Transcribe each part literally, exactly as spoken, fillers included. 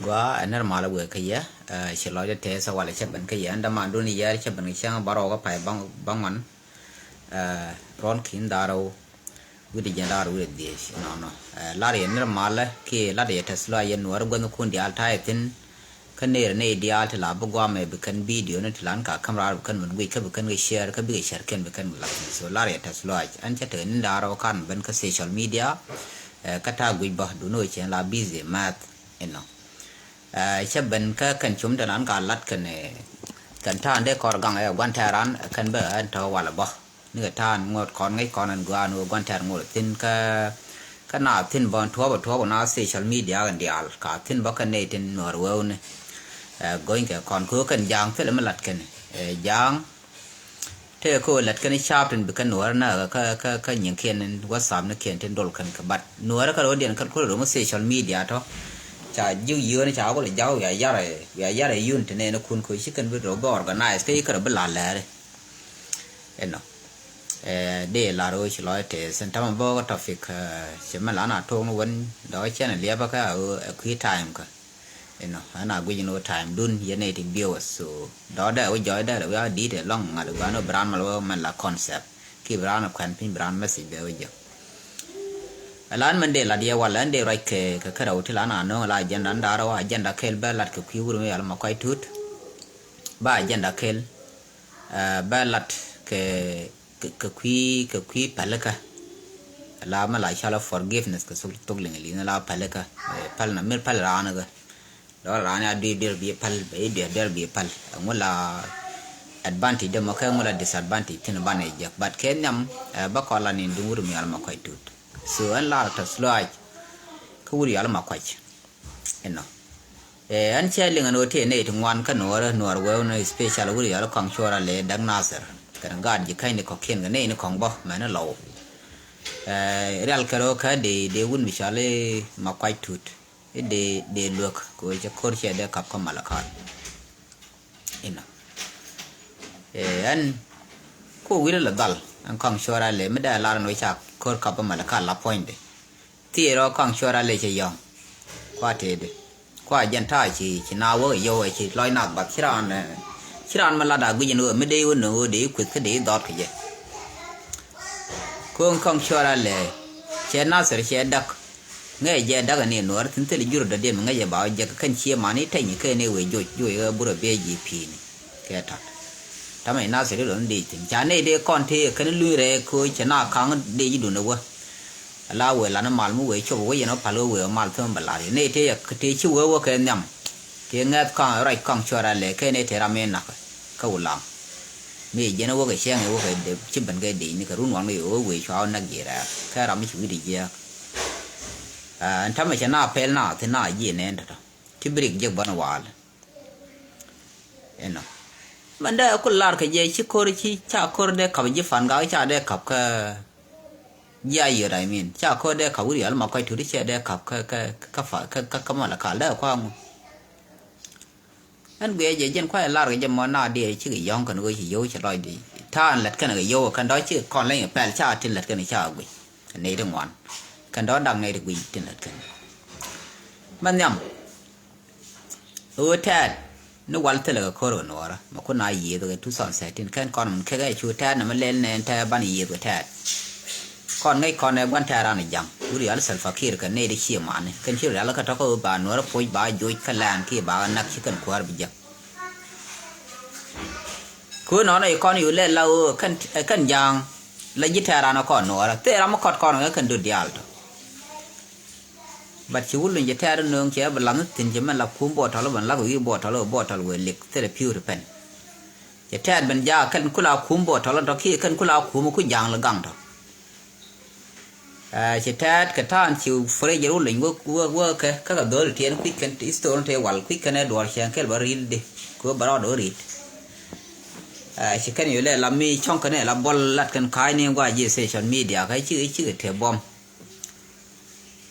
Gua ɛn nɛr malä wëë kä yɛ, ɛ, ci lɔcdä tɛɛth ɛ walɛ cä ben kä yɛ. Ɛn däman dun yɛɛr cä ben kä cäŋ bärɔw kä pay bäŋ, bäŋuan, ɛ, ruɔn ki̱n dharɔw wi̱cdɛ jiɛn dharɔw wi̱cdɛ dhiec nɔnɔ. Ɛ, lar yɛ nɛr malä kiɛ lar yɛ tɛth lɔaac yɛ Nuäär guäthnikun diaal ta̱a̱ yɛ thi̱n. Kä nɛɛr nɛy diaal ti la bi guamɛ bi kɛn bidio ni ti lan ka käm raar bi kɛn min guic kä bi kɛn kɛ share kä bikɛ share kiɛn bi kɛn kɛ lath. So lar yɛ tɛth lɔaac ɛn cä tekɛ ni dharɔw kan ben kä social media. Ɛ, kä ta̱a̱ guic bä dun ɣöö cɛn la busy math. Inɔ. Ɛ, cä ben kä kɛn cum te nan ka lat kɛn, ɛ, kɛn ta̱a̱n dee kɔr gaŋ ɛ gua̱n tɛ̈ran kɛn bä ɛn tɔ̱ walɛ bä. Nikɛ ta̱a̱n ŋot kɔn ŋäc kɔn ɛn gɔaa ni wä gua̱n tɛ̈r ŋot thi̱n kä, kä na thi̱n bä tuɔɔp ɛ tuɔɔp ɛ na social media kɛn diaal ka thi̱n bä kɛn nɛy tin Nuäär wewni. Ɛ, go̱ny kɛ kɔn kɛ kɛn ja̱a̱ŋ thilɛ mi lat kɛn, ɛ, ja̱a̱ŋ. Tëë kä ɣöö lät kɛn ca̱a̱p tin bi kɛn Nuäärä nääkä kä, kä, kä nyiŋkiɛn in WhatsApp ni kiɛn tin dol kɛn kɛ bat Nuäärä kä ro̱diɛn kä kulɛ ro̱ŋ social media tɔ̱. Ca ji̱ yio̱o̱ni ca kulɛ ja̱k wiaa yarɛ, wiaa yarɛ yun ti nɛɛni kun koci kɛn bi ro̱ bi organize kä yi kärɛ bi la lɛɛri. Ɛnɔ. Ɛ, dee lar ɣöö ci lɔc tɛɛth in tamɛ bä kä topic, ɛ, ci mɛ lan a to̱o̱ŋ ni wen dɔ̱k cɛn ɛ liɛpä kä a ɣöö ɛ kui̱ time kä. Inɔ, ɛn a guic ni wä time dun yɛn nɛy ti viewers. So dɔɔdɛ wä jɔɔydɛ rɛ wiak di̱i̱t ɛlɔ̱ŋ ŋa̱t gua̱n wä bi raan mal wä mɛn la concept. Ki bi raan kuɛn piny bi raan message bɛ wä jɛ. Ɛlan mɛn dee lat yɛ walɛ ɛn dee ruac kɛ, kɛ kärɛ wä ti lan a nööŋ la agenda ɛn da̱rä wä agenda kɛl bɛ lat kɛ kui̱ wur mi yal ma kuac tut. Ba agenda kɛl, ɛ, bɛ lat kɛ kɛ, kɛ kui̱, kɛ kui̱ pälikä. La mi la cɔalɛ forgiveness kɛ thok, thok liŋ li̱n la pälikä. Ɛ, päl na mir päl raan kä. Dɔ̱r raan ya dui̱ duer bi päl, bɛ i̱ duer duer bi päl. Ɛŋu la advantage dɛ mɔ kɛ ŋu la disadvantage thin banɛ jek. But kɛ nhiam, ɛ, bä kɔn la ni duŋ wur mi yal ma kuac tut. So ɛn la tɔ̱ slow kä wur yal ma kuac. Inɔ. Ɛ, ɛn cɛ liŋ ɛn ɣöö tëë nɛy ti ŋuan kä Nuɔɔrä, Nuɔɔr wewni, special wur yɔl kɔŋ cuɔr a lɛ däk Nathir. Kɛn gaat ji̱ käny ni kɔ̱kiɛn kɛ nɛy ni kɔŋ bä mɛn ni lɔw. Ɛ, rial kɛ rɔ kä dee, dee wun bi cɔal i̱ ma kuac tut. I̱ dee, dee luäk kɛ ɣöö cɛ ko̱r cɛ dee kap kä Malakal. Inɔ. Ɛ, ɛn ko wi̱rä lɛ dhal ɛn kɔŋ cuɔr a lɛ mi dee lar ɛn ɣöö ca ko̱r kap kä Malakal la puɔ̱nydɛ. Thieer ɔ kɔaŋ cuɔr a lɛ cɛ yɔ̱ŋ. Kua tëëdɛ. Kua jɛn ta̱a̱ ci, ci na wä yɔw ɛ ci lɔc nath bath ci raan, ɛ, ci raan mi lat a guic ɛn ɣöö mi dee wä nöŋ ɣöö dee kueth kä dee dhɔt kɛ jɛ. Ko̱o̱ŋ kɔaŋ cuɔr a lɛ cɛ Nathir cɛ däk. Ŋäcɛ jɛ däk ɛn i̱ Nuɔɔr thi̱n thil jur dɔ̱diɛn mi ŋäcɛ ba wä jek kɛn cie mani tɛny kɛn i̱ wëë joc, joc ɛ burɛ biɛ ji̱ pi̱i̱ni. Kɛ ta̱t. Tamɛ Nathir i̱ lɔn dee thi̱n. Ca nɛy dee kɔn tëë kɛn luny rɛɛ ko̱o̱c cɛ na ka̱ŋ dee ji̱ dun ɛ wä. Ala wëë lan mal mi wëë cop wä yɛn wä pal wä wëë mal thäm bɛ lar yɛ nɛy tëë yɛ tëë ci wee wä kɛ nhiam. Tëë ŋɛth kɔaŋ ruac kɔaŋ cuɔr a lɛ kɛ nɛy tëë ram mi nak kä wulaŋ. Mi jiɛn wä kɛ cɛŋ wä kɛ dee ci ben kɛ dee ni kɛ run waŋ ni wä wëë cua wä nak ji̱ rɛɛr kɛ ram mi ci wi̱cdɛ jiääk. Ɛn tamɛ cɛ na pɛl na thi na ji̱ nɛn tɔ̱tɔ̱ ci bi rik jiɛk bän waal. Inɔ. Mɛn dee ku lar kɛ jɛ ci ko̱r ci ca ko̱r dee kap ji̱ pan gak ca dee kap kä ji̱ a yöt, I mean ca ko̱r dee kap wi̱r yɔl ma kɔc tut cɛ dee kap kä, kä, kä, kä, kä Malakal dee kua̱ŋ. Ɛn guiɛ jɛ jɛn kua̱c lar kɛ jɛ mɔ na diɛ cikɛ yɔ̱ŋ kɛn ɣöö ci yio̱w cɛ lɔcdɛ. Ta̱a̱n lät kɛn kɛ yio̱w kɛn dɔ̱ cikɛ kɔn leny kɛ pɛl ca tin lät kɛn ca guic. Nɛy ti ŋuan kɛn dɔ̱ dak nɛy ti guic tin lät kɛn. Mɛ nhiam. Ɣöö tɛɛt ni wal thilɛ kɛ ko̱r kɛ Nuɔɔrä mɛ kun a yiëëth kɛ two thousand thirteen kɛn kɔn min kekɛ cu tɛɛt ni mi lɛl nɛn tɛɛt ban yiëëth kɛ tɛɛt. Kɔn ŋäc kɔn ɛ gua̱n tɛɛt ran ja̱ŋ wur yal Salva Kiir kɛ nɛy di cie mani kɛn ci rial kä tɔ̱ kä ɣöö ba Nuɔɔrä puɔ̱c ba joc kä lɛn kiɛ ba nak ci kɛn kuäär bi jek. Kɛ ɣöö nɔnɔ i̱ kɔn yu lɛl la ɣöö kɛn, kɛn ja̱ŋ la ji̱ tɛɛt ran kɔn Nuɔɔrä thil ram mi kɔt kɔn ŋä kɛn dot diaal tɔ. But ci wulun ci tɛɛr nööŋ cɛ bi laŋ thi̱n ci mɛn la kum buɔtɔl ben lak wi̱i̱ buɔtɔl, buɔtɔl wëë lik thilɛ pi̱w ti pɛn. Cɛ tɛɛr ben jaak kɛn kula kum buɔtɔl tɔ kiɛ kɛn kula kum ku ja̱a̱ŋ li gaŋ tɔ. Ɛ, cɛ tɛɛr kɛ ta̱a̱n ci furejɛ wulun wä, wä, wä kɛ kä kɛ dho̱l tiɛɛn kui̱c kɛn ti istor ti wal kui̱c kɛn ɛ duɔr cɛn kɛl bä ri̱l di kɛ wä bä rɔɔd wä ri̱t. Ɛ, ci kɛn yolɛ la mi cɔ̱ŋ kɛn ɛ la buɔl lat kɛn ka̱a̱cni gua̱a̱c ji̱ social media kɛ cikɛ, cikɛ tëë buɔm.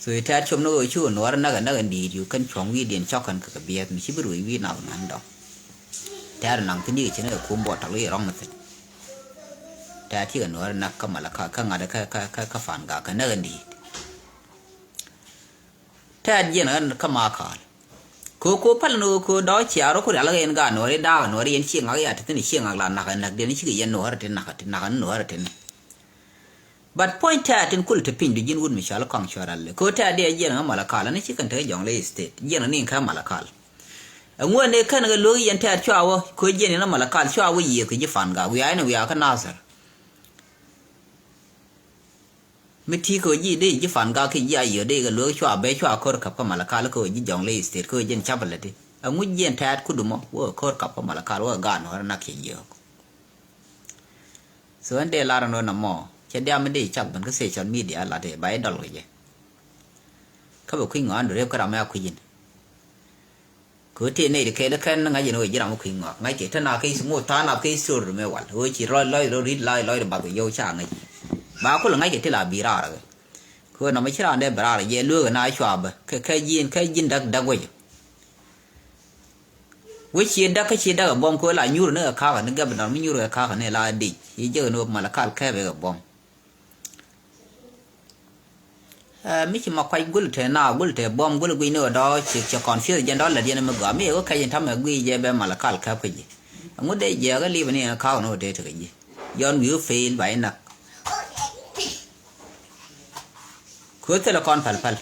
So i̱ tɛ̈t cop ni ɣöö ci ɣöö Nuɔɔr näk ɛ näk ɛn di̱i̱t yuk kɛn cuɔ̱ŋ wi̱i̱diɛn cɔk kɛn kɛ kɛ biɛth mi ci bi ruëc wi̱i̱ nath ŋa̱n dɔ̱ŋ. Tɛ̈t ɛ naŋ thi̱n yikɛ ci ni kɛ kum buɔt tɔl i̱ rɔ̱ŋ ni thi̱n. Tɛ̈t cikɛ Nuɔɔr näk kä Malakal kä ŋa̱t kä, kä, kä, kä Pan Gak kɛ näk ɛn di̱i̱t. Tɛ̈t jiɛn ɣän kä Makal. Ko ko päl ni ko dɔ̱ cia rɔ ku rial kɛ yɛn gaat nuɔri daak nuɔri yɛn ci ŋak ya ti thin ci ŋak la nak nak den ci kɛ yɛn nuɔri ti nak ti nak nuɔri ti ni. But point tɛt tin kul ti piny du ji̱n wut mi cɔal kɔŋ cuɔr alɛ ko tɛt diɛ jiɛn ŋa Malakal ni ci kɛn te jɔŋ lɛ state jiɛn ni ŋa Malakal. Ɛŋuɛ ni kɛn kɛ lo̱k yɛn tɛt cua wä ko jiɛn ni Malakal cua wä yiëë kɛ ji̱ Fangak wiaa ni wiaa kä Nasir. Mi ti kɛ ji̱ dee ji̱ Fangak ki ji̱ a yiëë dee kɛ lueek cua bee cua ko̱r käp kä Malakal kɛ ji̱ jɔŋ lɛ state kɛ jiɛn cap lɛ ti. Ɛŋu jiɛn tɛt kudumɔ wä ko̱r käp kä Malakal wä gaat nuɔr nak cɛ jiök. So ɛn dee lar ɛn wä nɔmɔ cɛ diam mi dee cak ben kä social media lat ɛ ba idɔl kɛ jɛ. Kä bɛ kui̱ ŋɔ̱a̱n du rep kä ram ɛ a kui̱ ji̱n. Kɛ ɣöö tëë nɛy ti kɛɛl kɛn ŋa̱c yɛn ɣöö ji̱ ram mi kui̱ ŋɔak ŋa̱c kɛ te na kɛ i̱ ŋot tha̱a̱ŋ nath kɛ i̱ story mi wal ɣöö ci lɔc lɔc rɔ ri̱t lɔc lɔc rɔ bath kɛ yɔw ca ŋäc. Ba kulɛ ŋa̱c kɛ ti la bi̱i̱ raar kɛ kɛ ɣöö nɔmɔ ci raan dee bɛ raar jɛ lueek na cua bä kɛ kɛ ji̱n kɛ ji̱n däk däk wec. Wec ci däk kä ci däk ɛ buɔ̱m kɛ ɣöö la nyuur ni kɛ ka̱kä ni gɛp nɔr mi nyuur kɛ ka̱kä ni la dic i̱ jek ni ɣöö Malakal kɛpɛ kɛ buɔ̱m. Ɛ mi ci ma kuac gul te na gul te buɔm gul guic ni ɣä dɔ̱ ci ci confuse jɛn dɔ̱ lät yɛn mi gɔaa mi ɣä kɛc in ta̱mɛ guic jɛ bɛ Malakal käp kä ji̱. Ɛŋu dee jiɛɛk ɛ lip ni ɛn ka̱k ni ɣä dee tekɛ ji̱. Yɔn wi̱i̱ ɣä fail ba inäk. Kɛ ɣä thilɛ kɔn päl päl.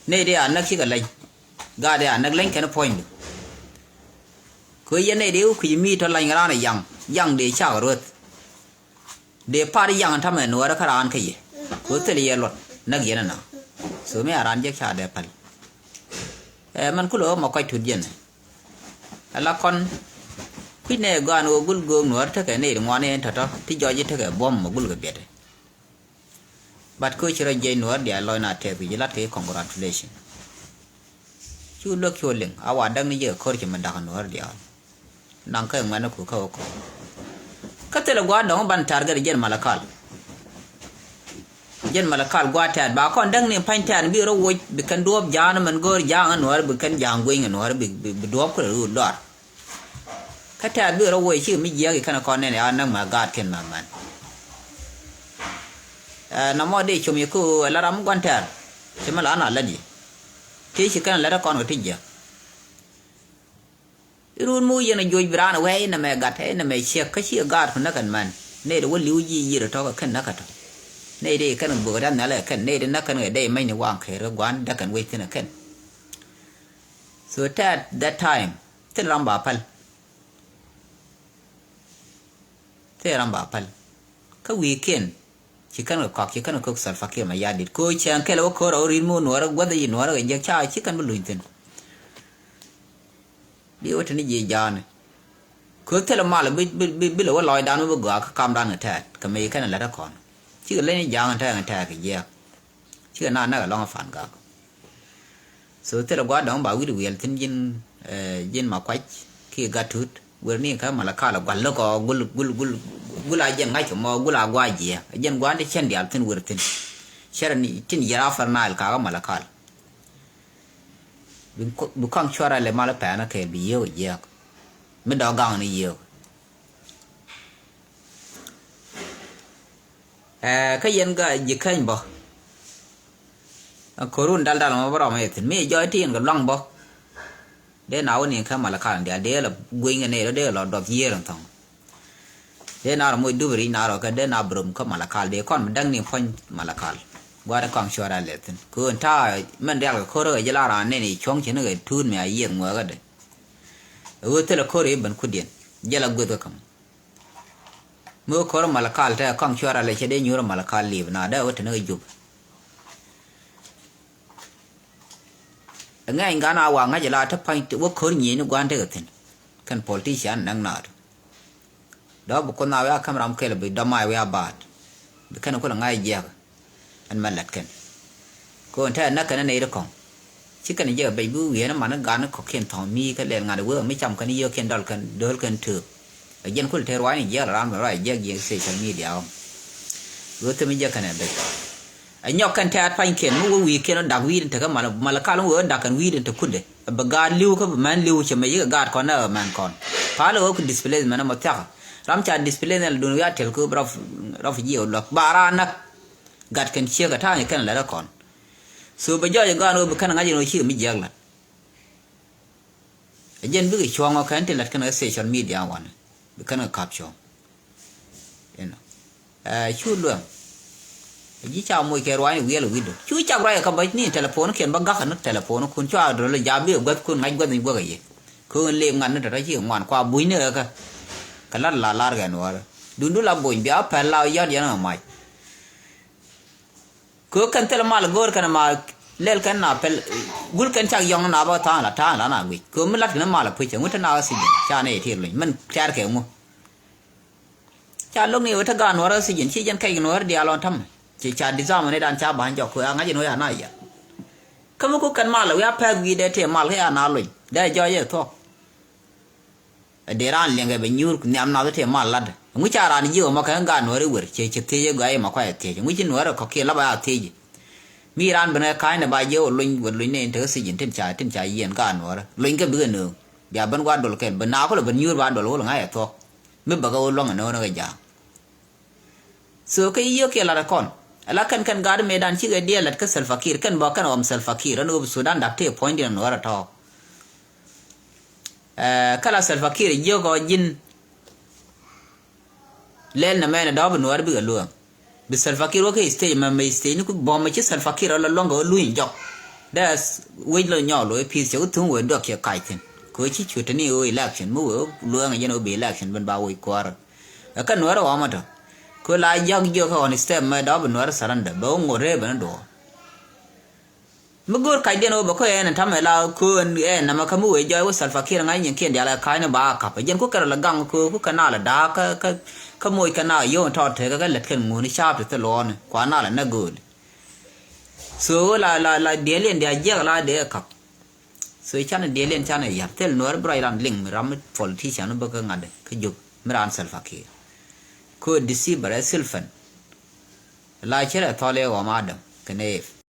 Nɛy dee a näk cikɛ leny. Gaat dee a näk leny kɛn puɔ̱nydu. Kɛ ɣä yɛn nɛy dee ɣä kui̱c mi tɔ̱ lany raan ɛ yaŋ yaŋ dee cak rueth. Dee par yaŋ tamɛ nuɔrɛ kä raan kä yɛ kɛ ɣöö thil yɛ luɔt näk yɛn ɛnɔ. So mi a raan jek ca dee päl. Ɛ mɛn kulɛ ɣöö ma kuac tut yɛn. Ɛ la kɔn kui̱c nɛ gɔaan ɣöö gul göök nuɔɔr tekɛ nɛy ri ŋuan yɛn tɔ̱tɔ̱ ti jɔc tekɛ buɔ̱m ma gul kɛ biɛtɛ. But kä ci rɔ jiɛc nuɔɔr diaal lɔc na tɛth wi̱c lat kɛ congratulation. Cu luäk cu liŋ a wa däk ni jɛ ko̱r ci mi da̱k nuɔɔr diaal. Naŋ kä ŋuɛ̈ni ku kä ɣä kɔn. Kä thilɛ gua̱a̱r dɔ̱ŋ ban target jɛn Malakal. Jɛn Malakal gua̱a̱r tɛ̈t ba kɔn däk ni pa̱ny tɛ̈t bi rɔ woc bi kɛn duɔ̱ɔ̱p ja̱a̱n mɛn go̱o̱r ja̱a̱ŋ nuɔɔr bi kɛn ja̱a̱ŋ gueny nuɔɔr bi duɔ̱ɔ̱p kulɛ ruut dɔar. Kä tɛ̈t bi rɔ woc ci mi jiääk i̱ kɛn kɔn nɛn ya näk mɛ gaat kɛn mɛ mɛn. Ɛ nɔmɔ dee com i̱ ku ɛ la ram mi gua̱n tɛ̈r ci mi la na lät i̱ ti ci kɛn lät ɛ kɔn kɛ ti jiääk. Irun mi wä yɛn a juɔc bi raan a wee inɛ mɛ gat inɛ mɛ ciɛk kä ci a gaat ku näk kɛn mɛn. Nɛy de wä li̱w ji̱ yiër a tɔk a kɛn näk a tɔk. Nɛy de kɛn a buɔk a riath nhial a kɛn nɛy de näk kɛn kɛ dee mɛny ni waŋ kɛɛr kɛ gua̱n däk kɛn wec thi̱n a kɛn. So tɛt that time thil ram ba päl. Thil ram ba päl. Kä wi̱i̱ kiɛn ci kɛn kɛ kɔak ci kɛn kɛ kök Salva Kiir Mayardit ko̱ cɛɛŋ kɛl wä ko̱r a wä ri̱t mi wä nuɔɔrä guäth a yi nuɔɔrä kɛ jek ca ci kɛn bi luny thi̱n. Bi wä tini ji̱ ja̱a̱ni. Kɛ thilɛ mal bi bi bi bi lɛ wä lɔcdan wä bi gɔaa kä kamdan kɛ tɛɛt kɛ mec kɛn lät ɛ kɔn. Cikɛ leny ja̱a̱ŋ tɛɛk tɛɛk kɛ jiɛɛk. Cikɛ na näk ɛlɔ̱ŋ ɛ Fangak. So thilɛ gua̱a̱r dɔ̱ŋ ba wi̱cdɛ wiɛl thi̱n ji̱n, eh, ji̱n Makuac kiɛ Gatut. Wer ni kä Malakal ɛ gua̱l lä kɔ gul gul gul gul a jɛn ŋa̱c kɛ mɔ gul a gua̱a̱ jiɛɛk. Ɛ jɛn gua̱a̱n ti cɛn diaal thi̱n wer thi̱n. Cɛrɛ ni tin jiɛɛr a Upper Nile kakä Malakal. Bi kɔ-, bi kɔaŋ cuarɛ lɛ mal pɛɛnä kɛɛl bi yieek jiääk. Mi dɔ̱ gaŋ ni yieek. Ɛɛ, kä yɛn ga ji̱ käny bä. Ɛ ko̱run dal dal mɔ bä rɔm ɛ thi̱n. Mi jɔy ti yɛn kɛ luaŋ bä. Dee na wä ni kä Malakal diaal dee la gueny kɛ nɛy rɔ dee la dɔth yiëër in thɔŋ. Dee na rɔ moc dup ric na rɔ kɛ dee na brom kä Malakal dee kɔn bi däk ni puɔ̱ny Malakal. Gua̱a̱r kɔaŋ cuɔr a lɛth thi̱n kön ta̱a̱ mɛn rial kɛ ko̱r kɛ ji̱ la raan nɛn i̱ cuɔ̱ŋ ci ni kɛ tuut mi a yiëth ŋuɛɛkädɛ. Ɛ ɣöö thilɛ ko̱r i̱ ben kudiɛn jiɛl a gueth kä käm. Mi wä ko̱r Malakal tɛ kɔaŋ cuɔr a lɛ cɛ dee nyuur Malakal liip na dee wä te ni kɛ jup. Ŋɛny gan a wa ŋa̱c la te pa̱ny wä ko̱r nyieni gua̱n tekɛ thi̱n. Kɛn politician näk naat. Dɔ̱ bi kuoth na wiaa käm ram kɛl bi dɔ̱ma wiaa baat. Bi kɛn kulɛ ŋa̱c jiɛk. Ɛn mɛ lät kɛn. Ko̱n te näk kɛn nɛy ti kɔ̱ŋ. Ci kɛn jiɛk bɛc bi wi̱i̱n man gan kɔ̱kiɛn thɔ̱ŋ mi kä lɛl ŋa̱t wee mi cam kɛn yio̱o̱kiɛn dɔl kɛn do̱l kɛn tööp. Ɛ jɛn kul te ruaacni jiɛk la ran mɛ ruac jiɛk jiɛk social media ɔm. Wee thim jiɛk kɛn ɛ bɛc. Ɛ nyɔk kɛn tɛ̈t pa̱nykiɛn mi wä wi̱i̱kiɛn wä dak wi̱i̱dɛn tekä mal, Malakal mi wä dak kɛn wi̱i̱dɛn te kudɛ. Ɛ bɛ gaat li̱w kä bɛ mɛn li̱w cɛ mɛ yikɛ gaat kɔn ɛ mɛn kɔn. Palɛ wä kɛ displacement ɛmɔ thiakä. Ram ca displacement dun wi̱i̱ a tɛl kä rɔf, rɔf jiɛ wä luäk ba raan näk. Gat kɛn ciek ɛ ta̱a̱ ni kɛn lɛt ɛ kɔn. So bɛ jɔɔc ɛ gaat wä bi kɛn ŋa̱c ɛn wä cikɛ mi jiɛk lat. Ɛ jɛn bikɛ cuɔ̱ŋ ɔ kɛn ti lät kɛn kɛ social media wanɛ. Bi kɛn kɛ kap cuɔ̱ŋ. Inɔ. Ɛ, cu luɛm. Ɛ ji̱ ca moc kɛ ruany wiɛl wi̱cdu. Cu cak ruac ɛ kä bäc ni telephone kiɛn bä gak ni telephone kun cua dol jam bikɛ guäth kun ŋa̱c guäth ni guäk ɛ yɛ. Kɛ ɣän lep ŋa̱t ni tɔ̱tɔ̱ ci ŋuan kua buny ni ɛ kä. Kɛ lat la lar kɛ nuɔrä. Dundu la bony bia pɛl la yɔt yɛn ɛ mac. Kɛ kɛn thil mal go̱o̱r kɛn ma lɛl kɛn na pɛl gul kɛn cak yɔŋ na bä tha̱a̱ŋ la tha̱a̱ŋ la na guic kɛ mi lat kɛn mal puc kɛ ŋut te na oxygen ca nɛ ti luny mɛn tɛɛr kɛ ŋu. Ca lo̱k ni wä te gaat nuɔ̱ɔ̱r oxygen ci jɛn kɛc nuɔ̱ɔ̱r diaal ɔn ta̱mɛ ci ca disarm ni dan ca ba̱ny jɔk kɛ a ŋa̱c ni wä a na yɛ. Kä mi ku kɛn mal wi̱i̱ a pɛth wi̱i̱ dee tëë mal kä a na luny dee jɔɔc yɛ thuɔ̱k. Dee raan liɛŋkɛ bɛ nyuur nhiam nath tëë mal lat. Ŋu ca raan ji̱ ɣä mɔ kɛ gaat nuɔ̱ɔ̱ri wer cɛ cɛ thiec ɛ gɔaa yɛ ma kuay ɛ thiec. Ŋu ci nuɔ̱ɔ̱ri kɔ̱kiɛ lap a thiec. Mi raan ben kɛ ka̱ny ni ba jiɛ wä luny wä luny ni in te ɣä thiec in tin ca tin ca yiɛn gaat nuɔ̱ɔ̱ri. Luny kɛ bikɛ nööŋ. Bia ben gua̱a̱r dol kɛl ben naak kulɛ ben nyuur ba dol wä luŋ a yɛ thuɔ̱k. Mi bäkɛ wä luɔ̱ŋ ɛ nööŋ ni kɛ ja̱a̱ŋ. So kä yiëë kiɛ lat ɛ kɔn. Ala kɛn kɛn gaat mëëdan cikɛ diɛɛl lät kä Salva Kiir kɛn bä kɛn ɣɔm Salva Kiir ɛn ɣöö bi Sudan dak tëë puɔ̱nydin ɛn ɣöö rɛ tɔ̱ɔ̱k. Ɛ, kä la Salva Kiir jiök ɔ ji̱n lɛl nɛ mɛn ɛ dɔ̱ɔ̱p bi nuäär bikɛ luäŋ. Bi Salva Kiir wä kä stage mɛ mɛ stage ni ku bɔm mɛ ci Salva Kiir ɔ la luäŋ kɛ wä luny jɔk. Dee wec lɔ nyɔɔk lo̱c pi̱i̱th cɛ ku thuŋ wee duɔk cɛ kac thi̱n. Kɛ wee ci cuut te ni wee election mi wee luäŋ ɛ jɛn wee bi election ben ba wec kuäärä. Ɛ kä nuäär ɛ ɣɔmä tɔ. Kɛ wee la jiäk jiök kä on step mɛ dɔ̱ɔ̱p bi nuäär surrender bɛ wä ŋot ree ben duɔ̱ɔ̱r. Mi go̱o̱r kacdiɛn ɣöö bɛ kä ɛn ɛ ta̱mɛ la köön ɛn nɛmɛ kä mi wee jɔɔc wä Salva Kiir ŋa̱c nyin kiɛn diaal ɛ ka̱cni ba a ka̱p ɛ jɛn ku kɛn rɔ lɛ gaŋ köö ku kɛn na lɛ da̱a̱k kä kä kä moc kɛn na yio̱w tɔɔt tekä kä lät kɛn ŋuuni ca̱a̱p ti thil luɔɔni kua na lɛ nɛ gööli. So ɣöö la la la diɛliɛn diaal jiɛk la dee ɛ ka̱p. So canɛ diɛliɛn canɛ ya̱r thil nuäär bi ruac ran liŋ mi ram mi politician mi bä kä ŋa̱t kä jop mi ran Salva Kiir. Köö deceiver ɛ silphen. La cɛ rɛ thɔl i̱ ɣɔm Adam kɛnɛ Eve.